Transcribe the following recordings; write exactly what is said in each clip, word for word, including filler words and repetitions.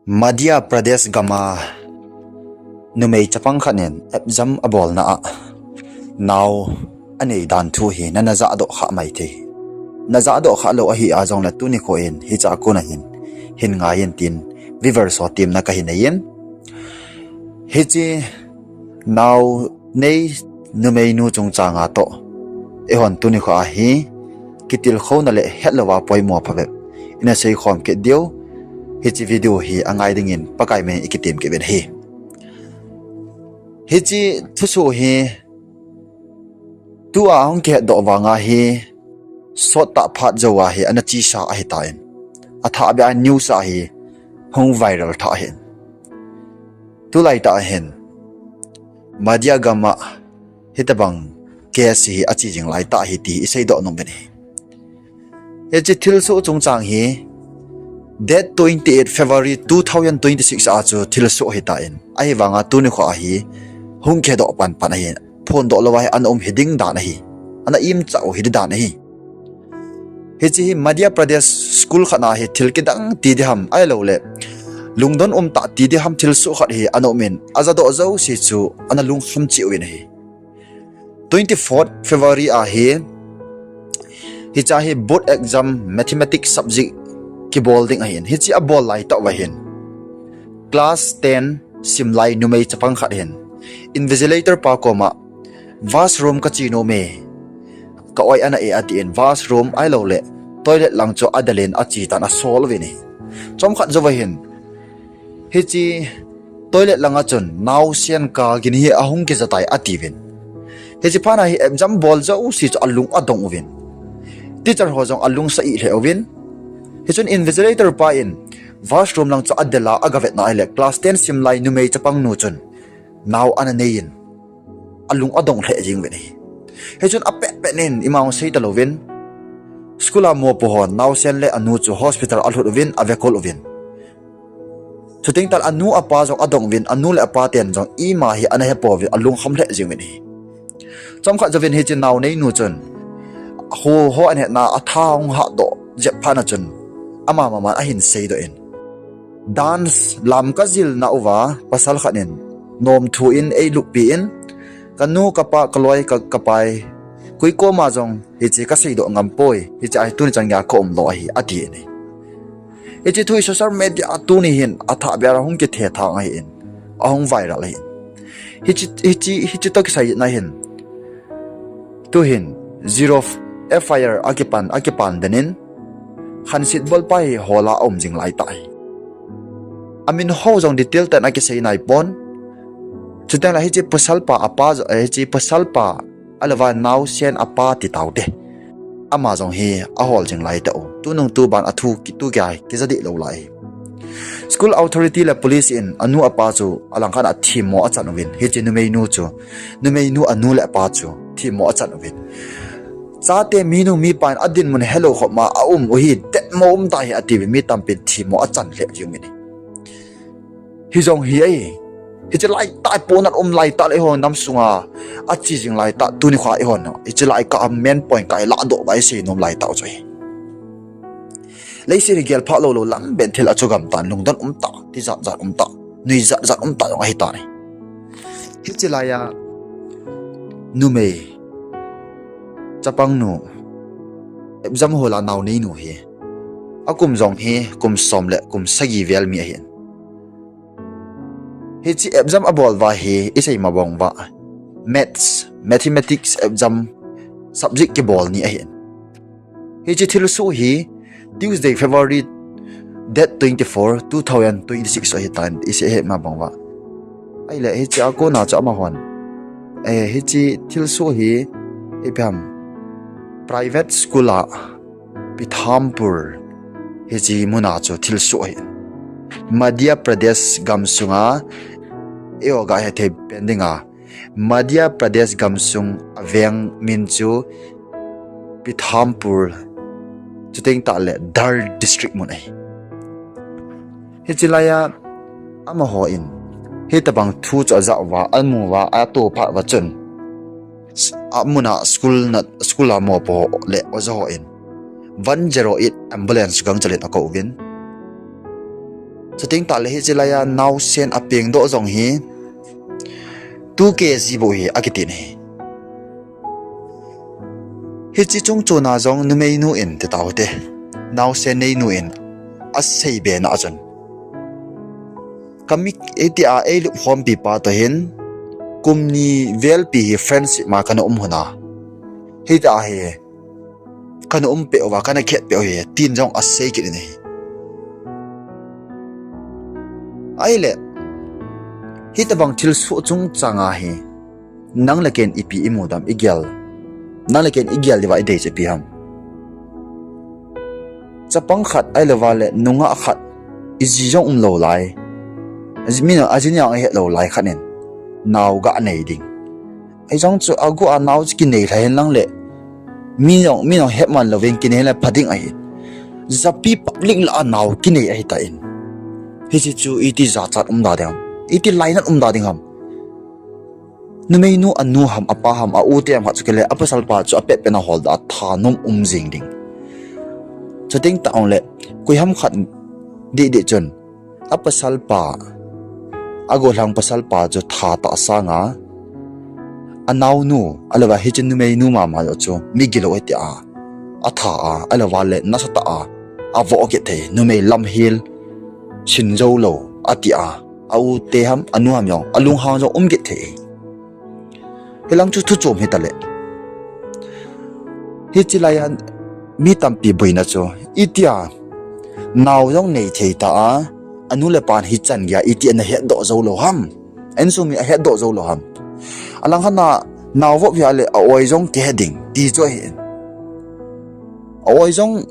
Madhya Pradesh gam a numei chapang khat in exam abolna a nao anei dan thu hi nana jahdoh kha mai thei. Na jahdoh kha lou ahi a jongle tuni kho in hiche a kon a hin hin ngai in tin viewers ho temna kahin nei in. Hiche nao nei numei nu chungchang a toh eihon tuni kho a hi kitilkhouna le hetlou a poimo phabep ina seikhom kit diu hiche video hi angai dingin Pakai min in ikitem kit uvin ahi. Hiche thusoh hi tua hung kihetdoh vang a hi sottah phat jou a hi ana chesa ahitan, athahbeh a news a hi hung viral tha ahin. Tulai tah a hin Madhya gam a hitobang case hi ache jing lai tah ahi ti iseidoh nom uvin ahi. Hiche thilsoh chungchang hi date twenty eight February two thousand twenty six a chu thilsoh ahitan, ahivang a tuni kho a hi hung kihedoh panpan ahi. Phondoh lou a hi ana um hiding dan ahi, ana imcha u hiding dan ahi. Hiche hi Madhya Pradesh school khat na hi thil kidang ti diham ahilouleh lungdon umtah ti diham thilsoh khat hi ana um in, ajadoh jouse chu ana lungkham cheh uvin ahi. Twenty fourth February a hi hiche a hi board exam mathematics subject kibol ding ahin, hiche abol lai tah uva hin class ten simlai numei chapang khat hin invigilator pa koma washroom kache nom e, ka-oi ana e atin, washroom ahilouleh toilet lang chu adel in ache tan asol uvin ahi. Chomkhat jouva hin hiche toilet langa chun naosen kagin hi ahung kija tai atiuvin. Hiche phat na hi exam bol jouse chu alung adong uvin, teacher ho jong alungsa ih lheh uvin. Hichun invigilator pa in washroom lang chu adel a agavetna ahile class ten simlai numei chapang nu chun nao ana nei in alung adong lheh jeng uvin ahi. Hichun apetpet in ima jong sei talouvin, school a mopo hon naosen le anu chu hospital alhut uvin avekol uvin. Chuteng tah le anu apa jong adong uvin, anu le apa ten jong ima hi ana hepouvin alungkham lheh jeng uvin ahi. Chomkhat jouvin hiche nao neinu chun kho ho ana hetna a tha hung hatdoh jep phat na chun ama mama in ahin seidoh in, dance lam kajilna uva pasal khat in nomthu in eiluppi in, kanu, kapa, kaloi, ka, kapai, koi koma jong hiche kaseidoh ngam poi, hiche a hi tuni chan geiya kaum lou ahi atin ahi. Hiche thu hi social media a tuni hin athahbeh a hung kithethang ahin, ahung viral ahin. Hiche, hiche, hiche toh kisai na hin tuhin zero F I R akipan, akipan den in, khanset bolpa hi hol a aum jing lai tah ahi. Amin ho jong detail tah in akisei naipon. Chuteng le hiche pasalpa apa jo, eh, hiche pasalpa ahilouva naosen apa ti taute, ama jong hi ahol jing lai tah u. Tunung tuban a thu ki, tu kia kija deh lou lai. School authority le police in anu apa chu alangkhat a themmo achan uvin, hiche numeinu chu, numeinu anu le apa chu themmo achan uvin, chate minu mipa in adinmun helou khop ma aum u hi, detmo umtah hi atiuvin, mi tampin themmo achan lheh jeng uvin ahi. Hijong hi ahi, hiche laitah hi ponat um laitah le eiho nam sunga ache jing laitah, tuni kho a eihon hiche lai kah a main point kah a ilahdoh uva isei nom laitah u chu ahi. Leiset hi gelphah lou lou lam ben thil a chu gamtan, lungdon umtah, tijat jat umtah, nuijat jat umtah jong ahitan ahi. Hiche laiya numei chapangnu, exam hall a naoneinu hi akum jong hi kum som le kum sagi vel mi ahin. Hiche exam abol uva hi isei ma bang uva Maths, Mathematics exam subject kibol ni ahin. Hiche thilsoh hi Tuesday, February date twenty four, two thousand twenty six ahitan, isei ma bang uva. Ahile hiche a kona chu amahon, eh, hiche thilsoh hi ipi ham, private school a Pithampur, hiche muna chu thilsoh ahin, Madhya Pradesh gamsunga, eiho ga hethei pen dinga Madhya Pradesh gamsung a veng min chu Pithampur, chuteng tah le Dhar district mun ahi. Hiche laiya amaho in hitobang thu chu ajah uva, amu uva, atoh phat uva chun amuna school na, school a mopo le oja ho in one zero eight ambulance gangchel in akouvin, Chuteng tahle hiche laiya naosen apeng doh jong hi two K G bou hi akitin ahi. Hiche chungchona jong numeinu in ti taute, naosen neinu in aseibe na a chun, kami, hitia eilupkhompi pa toh hin kum ni velpi hi friendship ma kana um hon a, hitia hi kana um peh uva, kana khet peh u hi, tin jong asei kit in ahi. Ahile, hitobang thilsoh chungchanga hi nang le ken ipi imu dem, igel, nang le ken igel diuva idei chu ipi ham? Chapang khat ahilouva le nungah khat, iji jong umlou lai, mi, ajinu jong ahetlou lai khat in nao ganei ding. Hijong chu agu a nao chu kinei lha hen lang le, mi jong, mi jong hetman louvin kinei le pha ding ahi. Japi public lah a nao kinei ahitan, hiche chu iti jachat umda ding ham, iti lainat umda ding ham? Numeinu anu ham, apa ham, a u te ham khat chu kile, apasalpa chu apetpet na holdoh a thanom um jing ding. Chuteng tahle, koiham khat dehdeh chun apasalpa, agollhang pasalpa chu thatah sanga, anaonu, ahilouva hiche numeinu mama joh chu migilou ahi tia atha a, ahilouva le nasatah a avoh kit thei, numei lamhel, sin joulou atia, a u te ham, anu ham jong alunghang jong um kit thei. Hilang chu thuchom hitale, hiche laiya mi tampi boina chu, itia nao jong nei thei ta a, anu le pan hichan geiya itia ana hetdoh joulou ham? Insung mi ahetdoh joulou ham? Alangkhat a, nao vop hia le a-oi jong kihe ding ti chu ahin, a-oi jong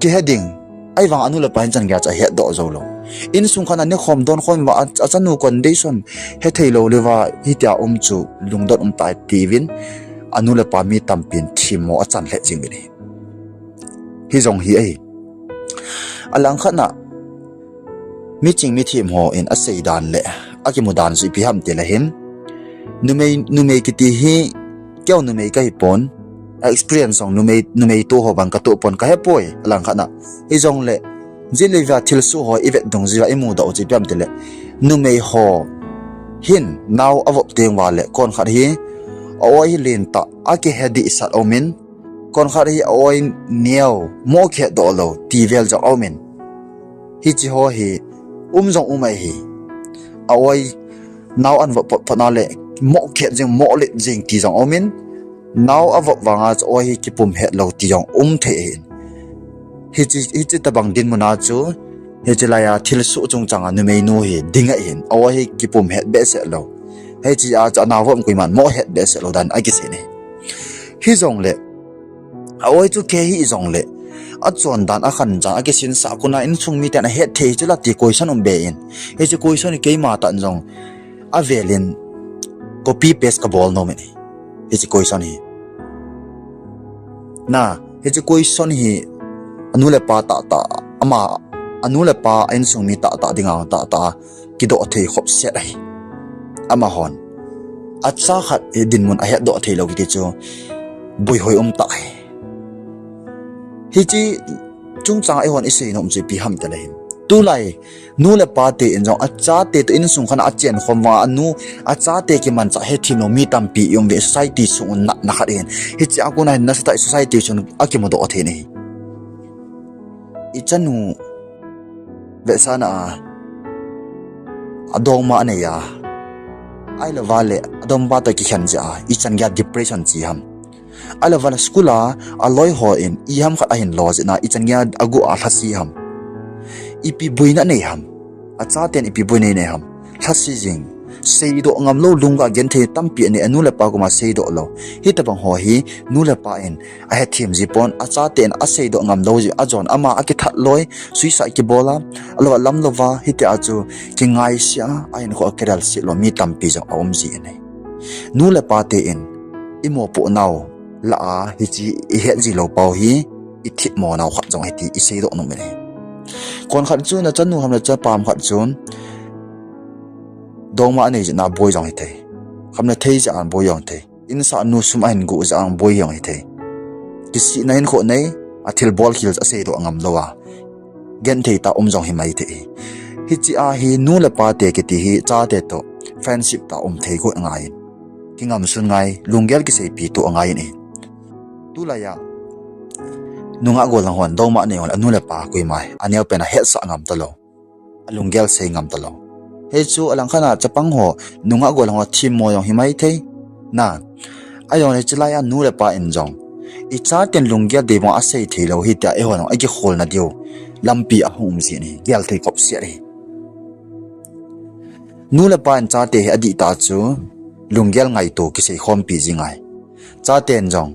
kihe ding. Ahivang anu le pa hichan geiya chu ahetdoh joulou. Insung khat a nekhom donkhom uva, a, achanu condition hetheilou leuva hitia um chu lungdon umtai tiuvin, anu le pa mi tampin themmo achan lheh jing uvin ahi. Hijong hi ahi. Alangkhat a, miching mithem ho in asei dan le akimu dan chu ipi ham tile hin, numei, numei kiti hi, keiho numei kahipon, experience jong numei, numei toh ho bang katoh pon, kahepoi, alangkhat a. Hijongle, jilei va thilsoh ho ivet dungjuiya imudoh u chu ipi ham tile, numei ho hin nao avop teng uva le konkhat hi a-oi hi lentah a kihe dehset aumin, konkhat hi a-oi neo, moh kihetdoh lou ti vel jong aumin, hiche ho hi um jong um ahi. A-oi, nao anvop phot phot na le moh kihet jing, moh let jing ti jong aumin, nao avop vanga chu a-oi hi kipum hetlou ti jong um thei ahin. Hiche, hiche tobang dinmuna chu, hiche laiya thilsoh chungchanga numeinu hi ding ahin, a-oi hi kipum het behseh lou, hichea chu anao vop koiman moh het behseh lou dan akisei ahi. Hijongle, a-oi chu kihe hih jongle, achondan, akhanchang, akisinsah kona insung miten ahet thei chu la ti question um be in, hiche question hi keima tah in jong avelin copy paste kabol nom in ahi. Hiche question hi, na, hiche question hi anu le pa tahtah, ama, anu le pa, a insung mi tahtah dinga tahtah a kidoh thei khopset ahi. Amahon acha khat hi dinmun ahetdoh theilou kiti chu boihoi umtah ahi. Hiche chungchang a eihon isei nom chu ipi ham tile hin, tulai nu le pa te in jong achate toh insung khat a achenkhom vanga anu, achate kimanchah hethem lou mi tampi i um uve, society sung u natna khat ahin. Hichea kona hin nasatah in society chun akimudoh thei in ahi. Ichanu vetsahna a, adongma anei a, ahilouva le adongma toh kikhen jeh a ichan geiya depression che ham, ahilouva le school a aloi ho in iham khat ahin lo jeh a ichan geiya agu a lhase ham, ipi boina nei ham, achaten ipi boina nei ham, lhase jing, seidoh ngamlou, lungga genthei tampi anei, anu le pa koma seidoh lou. Hitobang ho hi nu le pa in ahethem ji pon, achaten aseidoh ngamlou jeh a jon ama akithat loi, suicide kibol a, ahilouva lamlouva hitia chu kingaisea, ahinkho a kirelset lou mi tampi jong aum ji in ahi. Nu le pa te in imopohnau lah a hiche ihet jilou pau hi ithemmo nau khat jong ahi ti iseidoh nom in ahi. Konkhat chu nachanu ham nachapa ham khat chun dongma anei jeh a boi jong hithei, khamna thei jeh a boi jong hithei, insahnu sum ahin guh jeh a boi jong hithei, kisihna hinkho nei, athilbol khel aseidoh ngamlou a genthei tah a um jong himai thei ahi. Hiche a hi nu le pa te kiti hi chate toh friendship tah um thei got ngai in, kingamsun ngai, lunggel kiseipi toh angai in ahi. Tulai a nungah gollhang hon douma nei hon anu le pa koima aneopen a hetsah ngam talou, alunggel sei ngam talou. Hichu alangkhat a chapang ho nungah gollhang ho themmo jong himaithei. Na, ahijongle hiche lai a nu le pa in jong ichaten lunggel dei bang asei theilou hitia eihon jong akikholna diu lampi ahung um jin ahi, gel thei kop set ahi. Nu le pa in chate hi adihtah chu lunggel ngaito kisei khompi jing ngai. Chaten jong,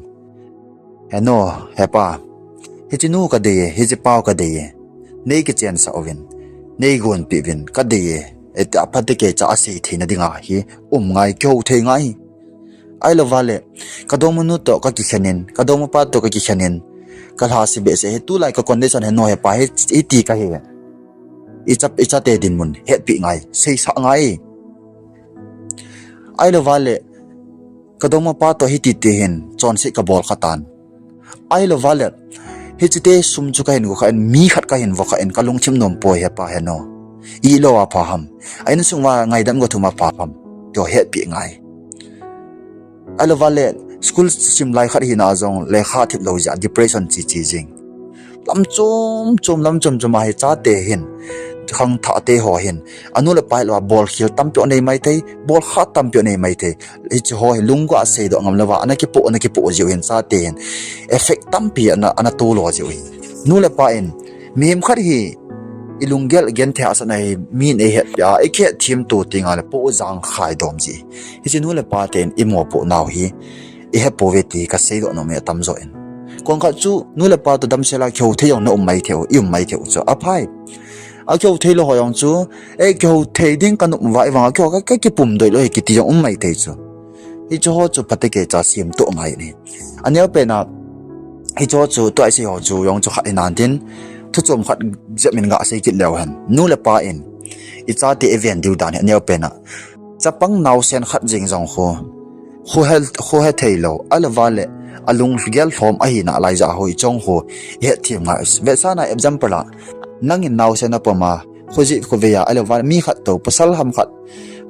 He nu, he pa, hiche nu kadei e, hiche pa kadei e, nei kichensah uvin, nei gonpeh uvin, kadei e, tia phatecha asei theina dinga hi um ngai, kihou thei ngai. Ahilouva le, kadongmanu toh kakikhen in, kadongmapa toh kakikhen in, kalhase behseh hi, tulai ka condition he nu he pa hi, hiti kahi, icha, ichate dinmun hetpeh ngai, seisah ngai. Ahilouva le, kadongmapa toh hiti ti hin chonset kabol khatan. Ahilouva le, hichete sum chu kahin gu kha in, mi khat kahin vo kha in, kalungthim nompoi he pa he nu. Ilou a pha ham, a insung uva ngaidam go thum a pha ham, ti hetpeh ngai. Ahilouva le, school sim lai khat hina jong lekha thip lou jeh a depression cheche jing. Lam chom chom, lam chom chom a hi chate hin, khangthahte ho hin, anu le pa hilou a bolkhel tampi anei maithei, bolkha tampi anei maithei. Hiche ho hi lunggel a seidoh ngam louva ana kipoh, ana kipoh jiu hin chate hin effect tampi ana, ana tolo jiu hi. Nu le pa in mihem khat hi ilunggel genthei hahsatna hi min eihetpeh a, ikhetthemto tengle poh jang khai dom ji. Hiche nu le pa ten imopoh nau hi ihepouve ti kaseidoh nom e atamjo in. Kong khat chu nu le pa toh damsel a kihou thei jong na um maithei u, i um maithei u chu aphai. Akihou theilou ho jong chu, e, kihou thei ding kanop uva, ahivanga kihou ka, kakipumdoh lou hi kiti jong um maithei chu. Hiche ho chu phatecha semtoh ngai in ahi. Aneopen a, hiche ho chu tua isei ho chu jong chu khat hinantin, thu chom khat jep in gasei kit leu hen, nu le pa in ichate iven diu dan hi aneopen a, chapang naosen khat jeng jong khu, khu he, khu hetheilou, ahilouva le, alunggel lhom ahina laijah a khu ichong khu ihetthem ngai. Vetsahna example a, nangin naosen napom a, khojeh khovei a, ahilouva mi khat toh, pasal ham khat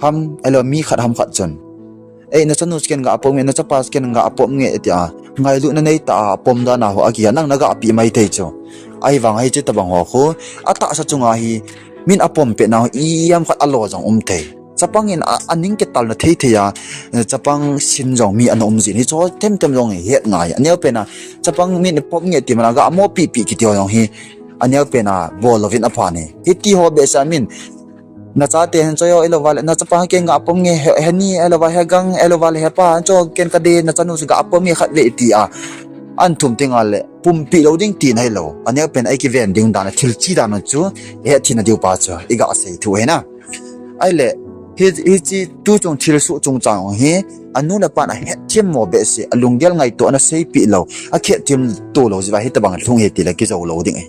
ham, ahilou mi khat ham khat chun, ei, nachanu ken gapom nge, nachapa ken gapom nge, tia ngailutna neitah a apom dan a ho akiha, nang nagapeh maithei chu. Ahivanga hiche tobang ho khu, atahsa chunga hi, min apompeh nau hi ijat ham khat alo jong um thei. Chapang in a, aning kitalna thei thei a, chapang sin jong mi ana um jin, hiche ho themthem jong hi het ngai. Aneopen a, chapang min pom nge ti man a gamopipi kiti ho jong hi, aneopen a bol louvin aphan ahi. Hiti ho behseh a min, nachate hin choi o, ahilouva le, nachapa ken gapom nge, he, heni, ahilouva hegang, ahilouva le hepa, cho ken kadei, nachanu chu gapom nge khatvei tia, ahin thum tengle pumpeh lou ding tina hilou, aneopen a ikiven ding dan a thil che dan u chu ihetthemna diu pa chu igasei thu ahi na. Ahile, hi, hiche tuchung thilsoh chungchang hi, anu le pan ahetthemmo behseh, alunggel ngaito ana seipeh lou, akhetthemto lou jeh uva hitobang lhung ahi tile kijou lou ding ahi.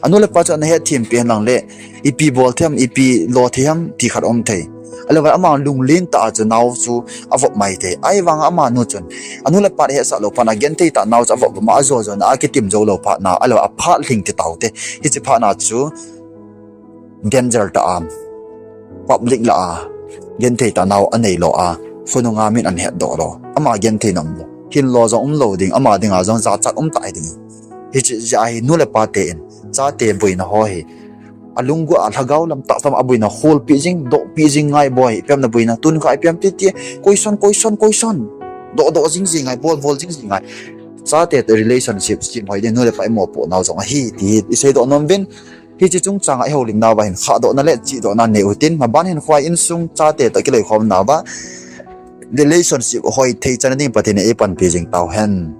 Anu le pa chu ana hetthempeh henlang le, ipi bol thei ham, ipi lo thei ham ti khat um thei. Ahilouva ama lunglen tah a chu nao chu avop maithei. Ahivanga amanu chun, anu le pa ahetsah lou phat a genthei tah nao chu avop ma, ajo jona akitim jou lou phat na, ahilou aphat lhing ti taute. Hiche phat na chu danger tah a, public lah a genthei tah nao aneilou a, khonunga min ahin hetdoh lou, ama genthei nom lou, hinlo jong umlou ding, ama dinga jong jachat um tai ding. Hiche jeh a hi nu le pate in chate boina ho hi, alunggel a lhagao lam tah tah a boina kholpeh jing, dohpeh jing ngai boi, ipi ham na boina tun kha ipi ham titi, question, question, question, doh doh jing jing ngai, bol bol jing jing ngai. Chate toh relationship sem hoi ding nu le pa imopoh nau jong ahi ti hi iseidoh nom uvin. Hiche chungchang a ihoulimnauva hin khahdohna le chihdohna nei uhitin, maban hin khoi insung chate toh kiloikhomnauva relationship hoi thei chan ding Pathen in eipanpi jing tauhen.